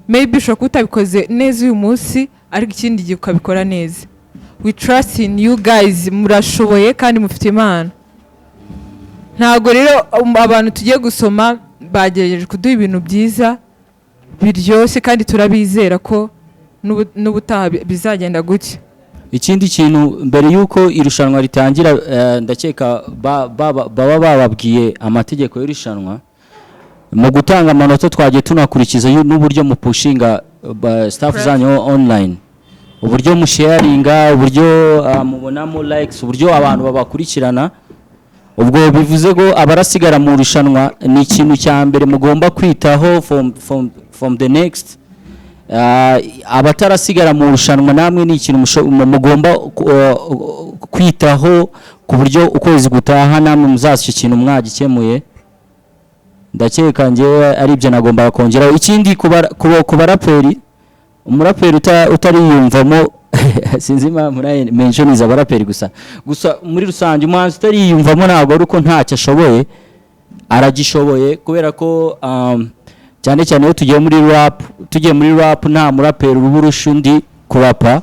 Maybe ushobora kuba utabikoze neza uyu munsi, ariko ikindi gihe ukabikora neza. We trust in you guys, murashoboye kandi mufite impano. Ntabwo rero abantu tugiye gusoma bagerageje kuduha ibintu byiza biryoshye, kandi turabizera ko n'ubutaha bizagenda gutya. Ikindi kintu, mbere y'uko irushanwa ritangira, ndakeka baba bababwiye amategeko y'irushanwa. Mu gutanga amanota twagiye tunakurikiza n'uburyo mupushinga stuff zanyu online, uburyo musharinga, uburyo mubonamo likes, uburyo abantu babakurikirana. Ubwo bivuze ko abarasigara mu irushanwa ni ikintu cya mbere mugomba kwitaho from the next. Abatarasigara mu irushanwa namwe ni ikintu mugomba kwitaho, ku buryo ukwezi gutaha namwe muzaza icyo kintu mwagikemuye. Ndakeka njyewe ari ibyo nagombaga kongeraho. Ikindi, ku baraperi, umuraperi utariyumvamo, sinzi impamvu nawe menshoniza abaraperi gusa, gusa muri rusange umuhanzi utariyumvamo ntabwo ari uko ntacyo ashoboye, aragishoboye. Kubera ko cyane cyane iyo tugiye muri rap, tugiye muri rap nta muraperi uba urusha undi kurapa,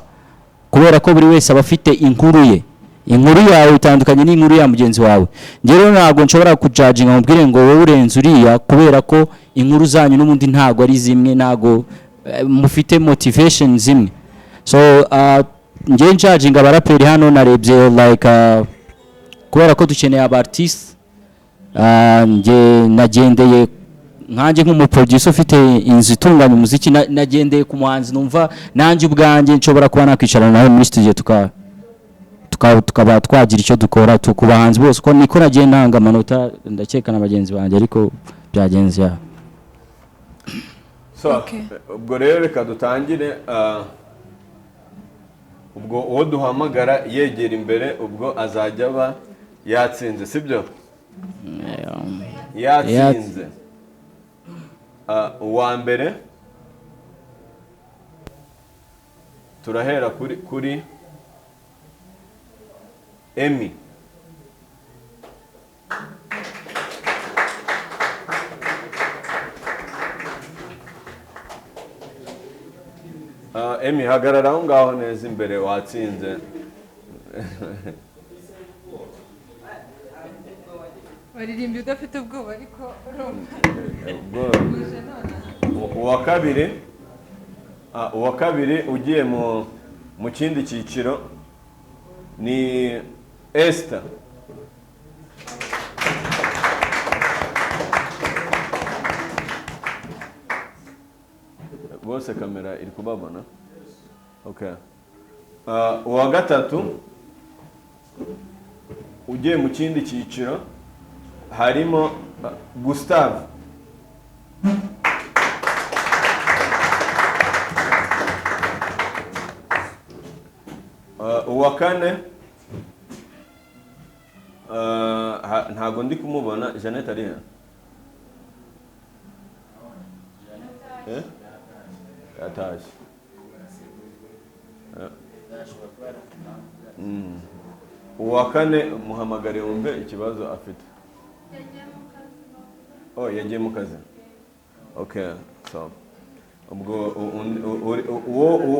kubera ko buri wese aba afite inkuru ye. Inkuru yawe itandukanye n'inkuru ya mugenzi wawe. Njye rero ntabwo nshobora kujudginga mubwire ngo wowe urenze uriya, kubera ko inkuru zanyu n'ubundi ntabwo ari zimwe, ntabwo mufite motivation zimwe. So njye njudginga abaraperi hano narebye like kubera ko dukeneye aba artiste, njye nagendeye nkanjye nk'umuproducer ufite inzu itunganya umuziki, nagendeye ku muhanzi numva nanjye ubwanjye nshobora kuba nakwicarana nawe muri studio tukaba twagira icyo dukora ku bahanzi bose. Uko niko nagiye ntanga amanota, ndakeka na bagenzi banjye ariko byagenze ya. So ubwo rero reka dutangire. Ubwo uwo duhamagara yegera imbere, ubwo azajya aba yatsinze, sibyo? Yatsinze. Uwa mbere turahera kuri Emmy. Emmy, hagarara aho ngaho neza imbere, watsinze. Waririmbye udafite ubwoba, ariko urumva. Ubwo uwa kabiri ugiye mu kindi cyiciro ni Esther. Bose kamera iri kubabona. Okay. Uwa gatatu ugiye mu kindi cyiciro harimo Gustave. Uwa kane ntago ndi kumubona. Jeannette ari he? Eh? Yatashye. Uwa kane muhamagare wumve ikibazo afite. Oh, yagiye mu kazi. Okay, so ubwo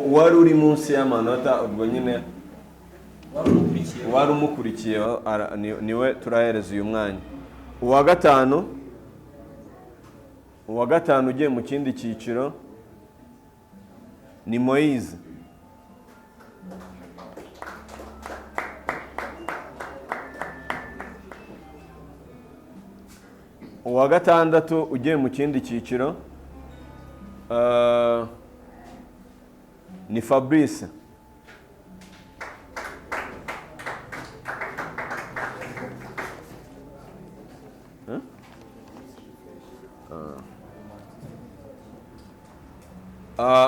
uwari uri munsi y'amanota, ubwo nyine wari umukurikiye, niwe turahereza uyu mwanya. Uwa gatanu ugiye mu kindi cyiciro ni Moise. Uwa gatandatu ugiye mu kindi cyiciro ni Fabrice. Huh?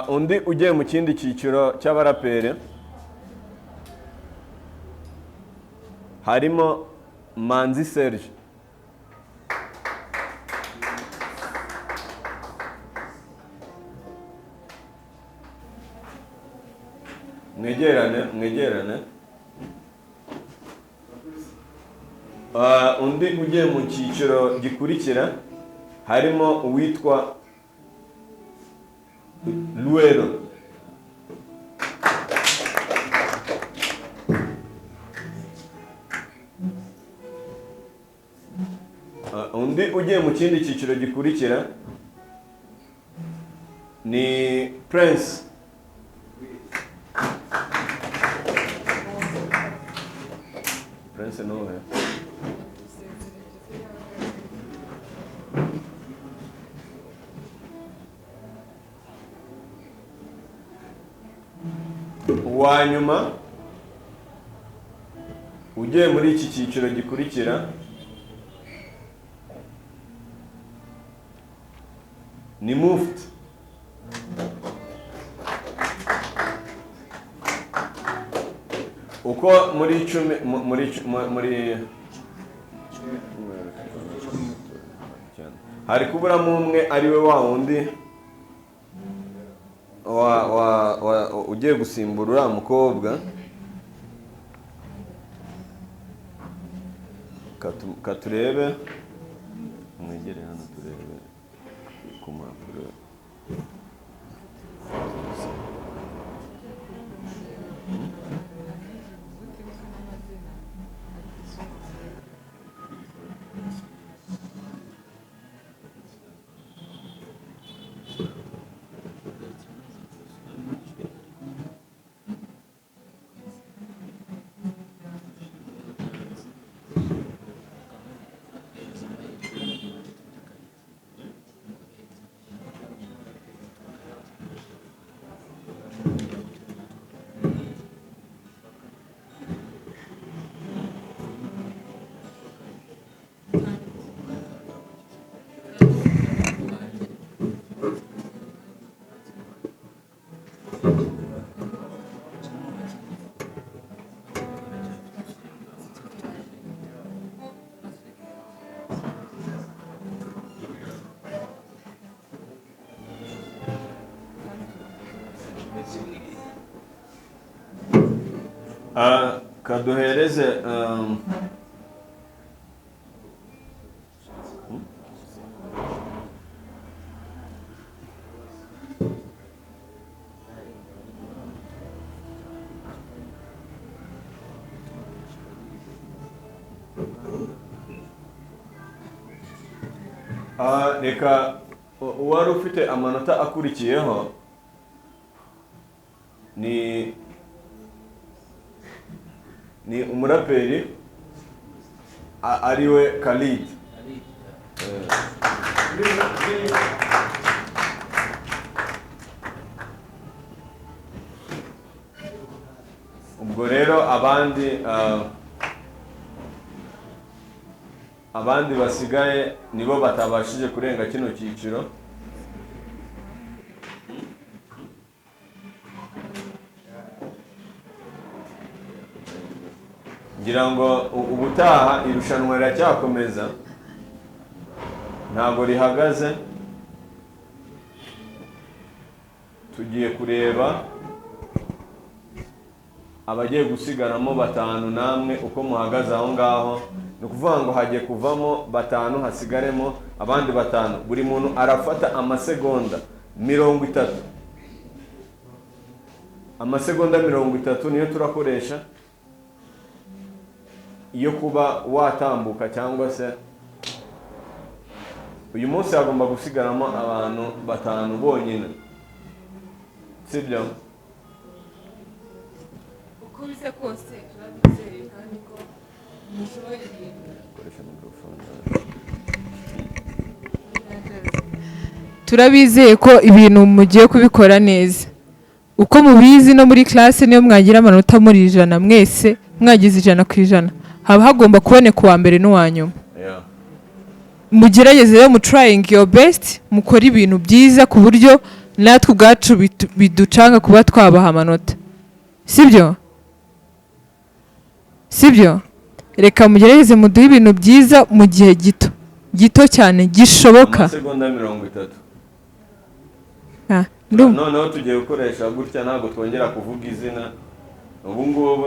Undi ugiye mu kindi cyiciro cy'abaraperi harimo Manzi Serge. Mwegerane, mwegerane. Undi ugiye mu cyiciro gikurikira harimo uwitwa Luero. Undi ugiye mu kindi cyiciro gikurikira ni Prince. Prince nuwe? Uwa nyuma ugiye muri iki cyiciro gikurikira ni Mufti. Uko muri 10 muri hari kuburamo umwe ari we wa wundi wa ugiye gusimbura uriya mukobwa. Katurebe mwegere hano turebe ku mpapuro. Kaduhereze reka uwari ufite amanota akurikiyeho ni umuraperi ariwe Khalid. Ubwo rero abandi basigaye nibo batabashije kurenga kino cyiciro. Ngira ngo ubutaha irushanwa riracyakomeza, ntabwo rihagaze. Tugiye kureba abagiye gusigaramo 5 namwe uko muhagaze aho ngaho. Ni ukuvuga ngo hagiye kuvamo 5 hasigaremo abandi 5. Buri muntu arafata amasegonda 30. Amasegonda 30 niyo turakoresha iyo kuba watambuka, cyangwa se uyu munsi hagomba gusigaramo abantu 5 bonyine, sibyo? Uko bise kose turabizeye kandi ko mushoboye koresha microphone. Turabizeye ko ibintu mugiye kubikora neza uko mubizi. No muri classe niyo mwagira amanota muri 100 mwese mwagize 100% haba hagomba kuboneka uwa mbere n'uwa nyuma. Mugerageze rero mu trying your best, mukore ibintu byiza ku buryo natwe ubwacu biducanga kuba twabaha amanota, sibyo? Sibyo? Reka mugerageze muduhe ibintu byiza mu gihe gito gito cyane gishoboka. Amasegonda 30. Noneho tugiye gukoresha gutya, ntabwo twongera kuvuga izina. Ubu ngubu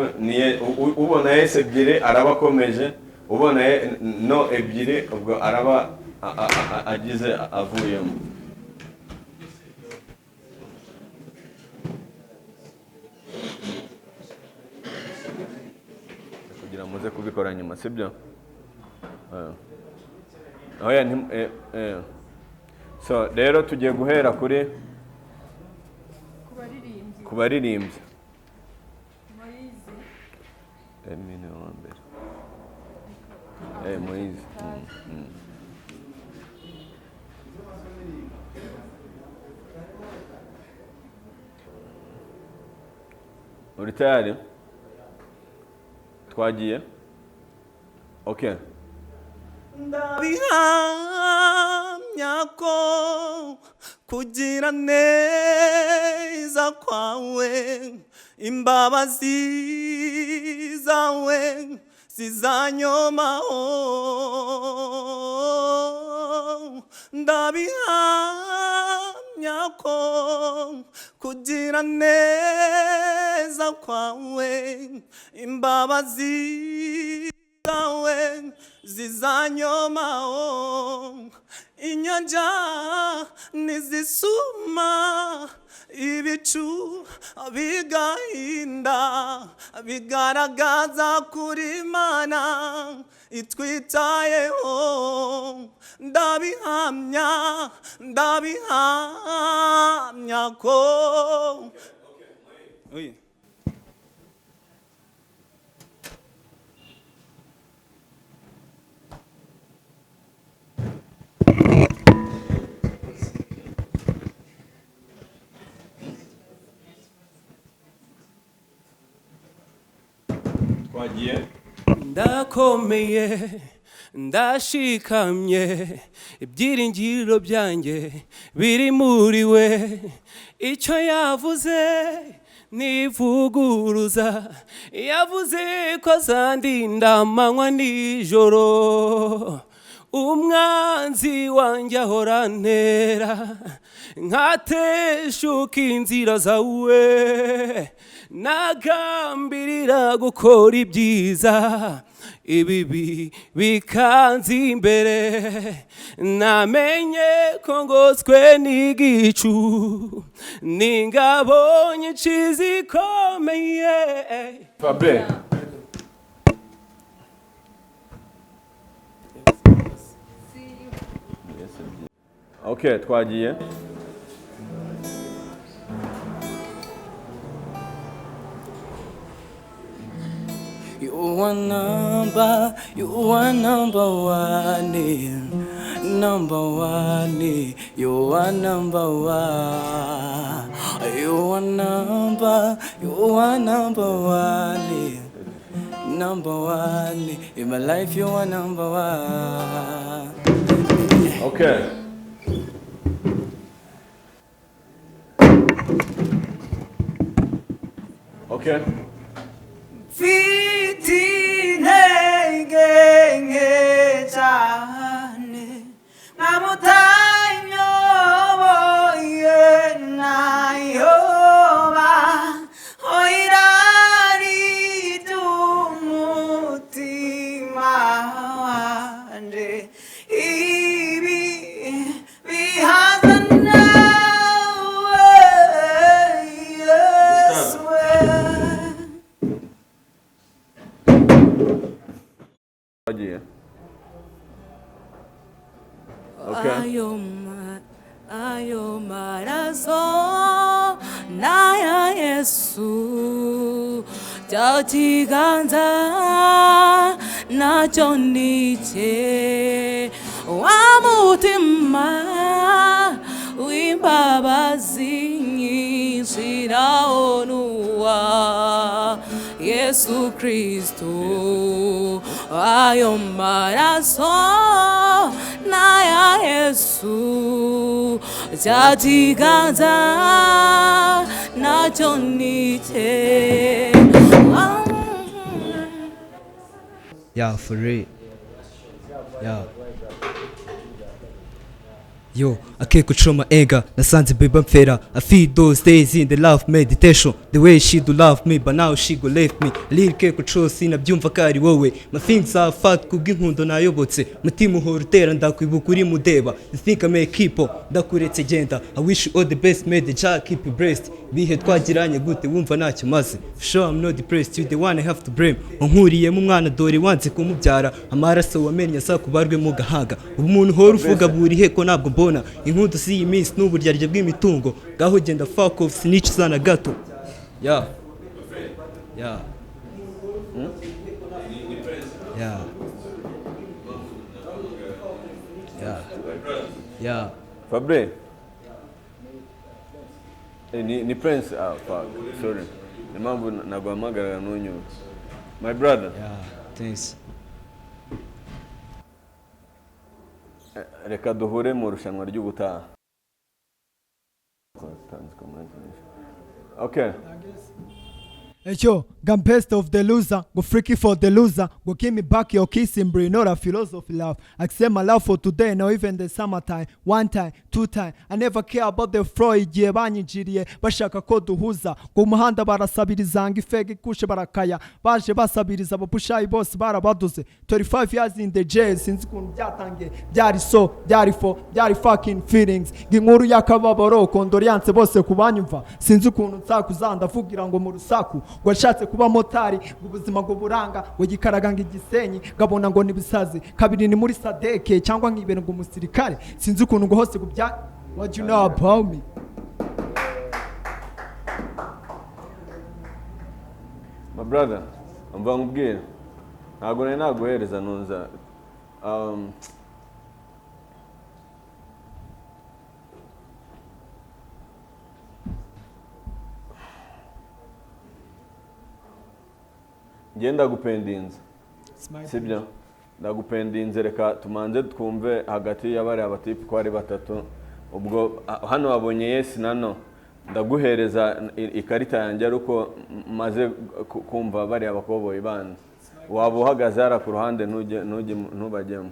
ubona S 2 araba akomeje, ubona no 2 ubwo araba agize avuyemo. Muze kubikora nyuma, sibyo? Oya, so rero tugiye guhera kuri ku baririmbyi. Emine wa mbere. Moise. Uri tayari? Twagiye? Okay. Ndabihamya ko kugira neza kwawe, imbabazi zawe zizanyomaho. Ndabihamya ko kugira neza kwawe, imbabazi zawe zizanyomaho. Inyanja nizisuma, ibicu bigahinda, bigaragaza kuri Imana itwitayeho. Ndabihamya, ndabihamya ko. Oui. Twagiye. Ndakomeye, ndashikamye, ibyiringiro byanjye biri muri we. Icyo yavuze nivuguruza, yavuze ko azandinda amanywa nijoro. Umwanzi wanjye ahora antera, nkateshuka inzira zawe. Nagambirira gukora ibyiza, ibibi bikanza imbere. Namenye ko ngoswe n'igicu, n'ingabo nyinshi zikomeye. Fabre. Okay, twagiye. You are number, you are number one, number one. You are number one. You are number, you are number one, number one. In my life, you are number one. Okay. Okay. Mfite intege nke cyane, nkamutanyoboye nayoba, irari ry'umutima wanje, ibi bihaza nawe Yesu we. Twagiye. Okay. Ayo maraso n'aya Yesu, cya kiganza nacyo ni icye, wa mutima w'imbabazi nyinshi nawo ni uwa Yesu Kristo. Ayo maraso n'aya Yesu, cya kiganza nacyo ni icye. Yeah, for real. Yeah. Yo, I can't control my anger. Nasanze baby mfera. I feel those days in the love meditation. The way she do love me, but now she go left me. Lil can't control sinabyumva ko ari wowe. My things are fat kubw'inkundo nayobotse. Mutima uhora utera ndakwibuka uri mudeba. You think I may keep on, ndakuretse genda. I wish you all the best, may the Jah keep you blessed. Bihe twagiranye gute wumva ntacyo maze. Sure I'm not depressed, you the one I have to blame. Wankuriyemo umwana dore wanze kumubyara. Amaraso wamennye azakubarwe mu gahanga. Ubu umuntu uhora uvuga buri he ko ntabwo mbona. Inkundu z'iyi minsi n'uburyarya bw'imitungo. Ngaho genda fuck off sinicuza na gato. Yeah. Yeah. Yeah. Yeah. Yeah. Fabre. Ni Prince. Ah, fuck, sorry, impamvu naguhamagaraga ntunyumve, my brother. Yeah. Thanks. Reka duhure mu irushanwa ry'ubutaha. Okay. Yo, I'm best of the loser, go freaky for the loser, go give me back your kissing brain, not a philosophy love. Accept my love for today, not even the summertime. One time, two time, I never care about the flow, igihe banyinjiriye, bashaka ko duhuza. Ku muhanda barasabiriza ngo ifege ikushe barakaya, baje basabiriza abapushayi bose barabaduze. 35 years in the jail, sinzi ukuntu byatangiye, byari so, byari fo, byari fucking feelings. Ngo inkuru y'akababaro, condoléances bose kubanyumva, sinzi ukuntu nsakuza ndavugira ngo mu rusaku, ngo ashatse kuba motari, ngo ubuzima ngo buranga, ngo gikaraga ngo igisenyi, ngabona ngo nibisazi, kabiri ni muri sadeke cyangwa nkibera ngo umusirikare, sinzi ukuntu ngo hose ngo bya. What you know about me? My brother, umva nkubwire, ntabwo nari naguhereza ntuza njye ndagupendinze, sibyo? Ndagupendinze. Reka tumanze twumve hagati y'abariya batipu ko ari batatu. Ubwo hano wabonye yes na no. Ndaguhereza ikarita yanjye ari uko maze kumva bariya bakoboyi bandi. Waba uhagaze hariya ku ruhande, ntujye ntubajyemo.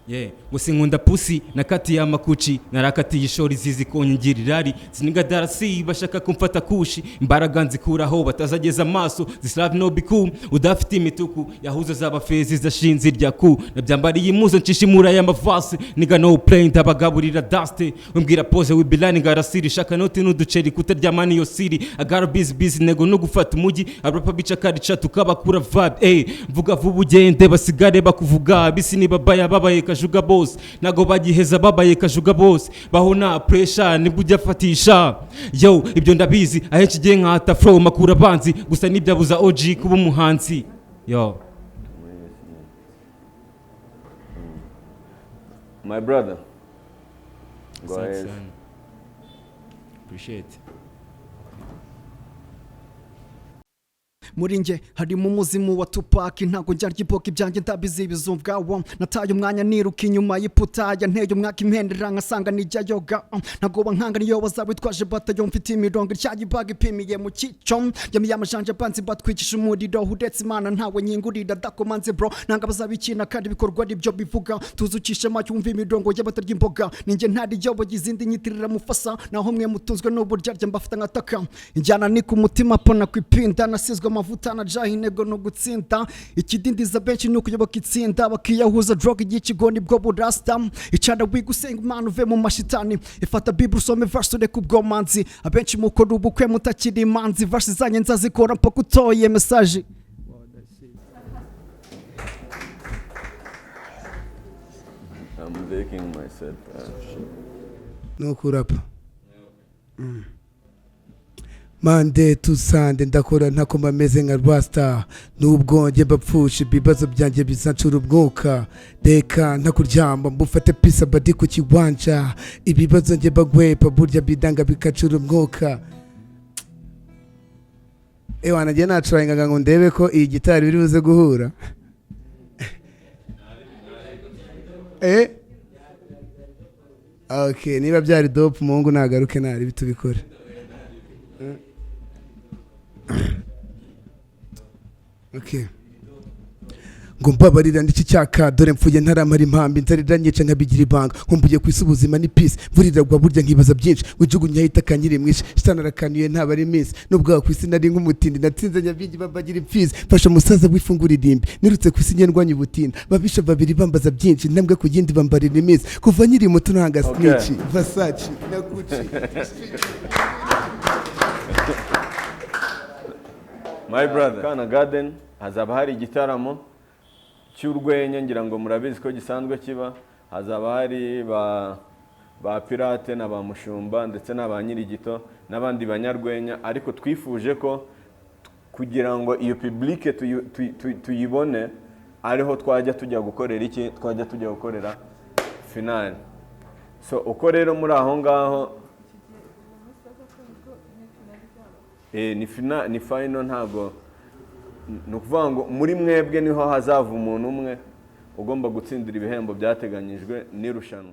Yeah, ngo sinkunda pussy nakatiye amakuci, narakatiye ishori zizi konyingira irari ziniga darasi bashaka kumfata kushi, imbaraga nzikuraho batazageza amaso zislav no biku udafite imituku yahuza zaba fezi zashinze irya ku nabyambariye imuzo nshishimura y'amavasi niga no plane ndabagaburira dust umbwira pose we bilani ngarasiri shaka noti n'uduceri kutaryama niyo siri. I got busy busy nego no gufata umujyi abrapa bica karica tukabakura vibe. Ey, mvuga vuba ugende basigare bakuvuga bisi niba baya babaye kajuga bose nago bagiheza babaye kajuga bose baho na pressure nibwo ujya fatisha. Yo, ibyo ndabizi ahenshi igihe nkata flow makura abanzi gusa nibyabuza OG kuba umuhanzi. Yo. My brother, go Asante ahead. sana. Appreciate. Muri nge harimo umuzimu wa Tupac, ntabwo njya ipoka ibyanjye ndabizi bizumvwawo. Nataye umwanya niruka inyuma y'iputaya, nteye umwaka impendera nkasanga nijya yoga. Ntabwo bankanga niyo bazabitwaje batayo, mfite imirongo ityaye ibaga ipimiye mu cyico yamiye amajanja banzi batwikisha umuriro uretse Imana ntawe nyingurira dakomanze bro nanga bazabikina kandi ibikorwa aribyo bivuga tuzukishe make wumva imirongo y'abatarya imboga ninjye ntariyoboye izindi nyitirira mufasa naho mwe mutunzwe n'uburyarya mbafata nkataka injyana ni ku mutima pona kwipinda nasizwe amavuta na jaha intego no gutsinda ikidindiza benshi ni ukuyoboka itsinda bakiyahuza drug y'ikigo nibwo burasta icara wiga usenga Imana uve mu mashitani ifata Bible usome verse ureke ubwomanzi abenshi mukora ubukwe mutakiri imanzi verse zanjye nzazikora mpaka utoye message. I'm taking myself. No kurapa Monday to Sunday ndakora ntakoma meze nka rasta nubwo njye bapfusha ibibazo byanjye bizancura umwuka reka ntakuryama mbufate pisa badi ku kiwanja ibibazo njye bagwepa burya bidanga bikacura umwuka. Ewana njye nacurangaga ngo ndebe ko iyi gitari biri buze guhura. Okay, niba byari dope umuhungu nagaruke nari bitubikore. Okay. Ngo mbabarira ndiki cyaka, dore mfuye ntaramara impambi, inzara iranyica nkabigira ibanga. Nkumbuye ku isi, ubuzima ni peace, mvura iragwa burya nkibaza byinshi, wijugunya itaka nkiri mwinshi, shitani arakanuye ntaba ari iminsi. Nubwo ku isi nari nk'umutindi, natsinze nyabingi bambagira imfizi, mfasha umusaza w'ifungura irimbi, nirutse ku isi ngendwanya ubutinda, babisha babiri bambaza byinshi, intambwe ku yindi bambarira iminsi. Kuva nkiri muto ntanga snitch, Versace na Gucci. My brother, Kana Garden hazaba hari igitaramo cy'urwenya, ngira ngo murabizi ko gisanzwe kiba. Hazaba hari ba Pirate na ba Mushumba ndetse na ba Nyirigito n'abandi banyarwenya, ariko twifuje ko kugira ngo iyo public tuyibone ariho twajya tujya gukorera iki, twajya tujya gukorera finale. So uko rero muri aho ngaho ni final, ntabwo ni ukuvuga ngo muri mwebwe niho hazava umuntu umwe ugomba gutsindira ibihembo byateganyijwe n'irushanwa.